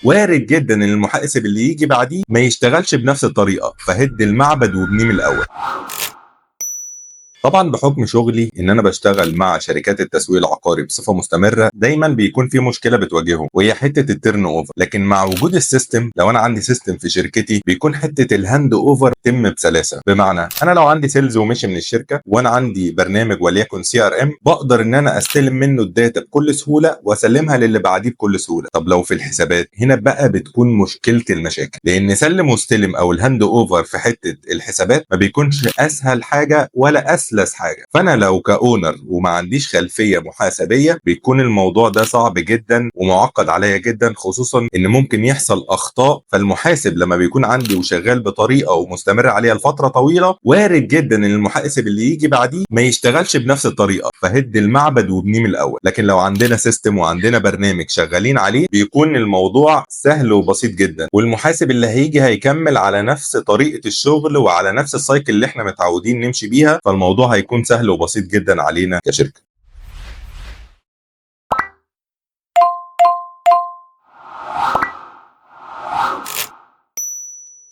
وارد جدا ان المحاسب اللي يجي بعديه ما يشتغلش بنفس الطريقه، فهد المعبد وابنيه من الاول. طبعا بحكم شغلي ان انا بشتغل مع شركات التسويق العقاري بصفة مستمره، دايما بيكون في مشكلة بتواجههم وهي حتة ال turnover. لكن مع وجود ال system، لو انا عندي system في شركتي بيكون حتة ال handover تتم بسلاسه. بمعنى انا لو عندي sales ومشي من الشركة وانا عندي برنامج وليكن CRM، بقدر ان انا استلم منه ال data بكل سهولة واسلمها للي بعديه بكل سهوله. طب لو في الحسابات، هنا بقى بتكون مشكلة المشاكل، لان سلم واستلم او ال handover في حتة الحسابات ما بيكونش اسهل حاجة ولا اسلس حاجه. فانا لو ك owner وما عنديش خلفية محاسبيه بيكون الموضوع ده صعب جدا ومعقد عليا جدا، خصوصا ان ممكن يحصل اخطاء. فالمحاسب لما بيكون عندي وشغال بطريقة ومستمر عليها لفترة طويله، وارد جدا ان المحاسب اللي يجي بعديه ما يشتغلش بنفس الطريقه، فهد المعبد وابنيه من الاول. لكن لو عندنا system وعندنا برنامج شغالين عليه بيكون الموضوع سهل وبسيط جدا، والمحاسب اللي هيجي هيكمل على نفس طريقه الشغل وعلى نفس ال cycle اللي احنا متعودين نمشي بيها، فالموضوع هيكون سهل وبسيط جدا علينا كشركه.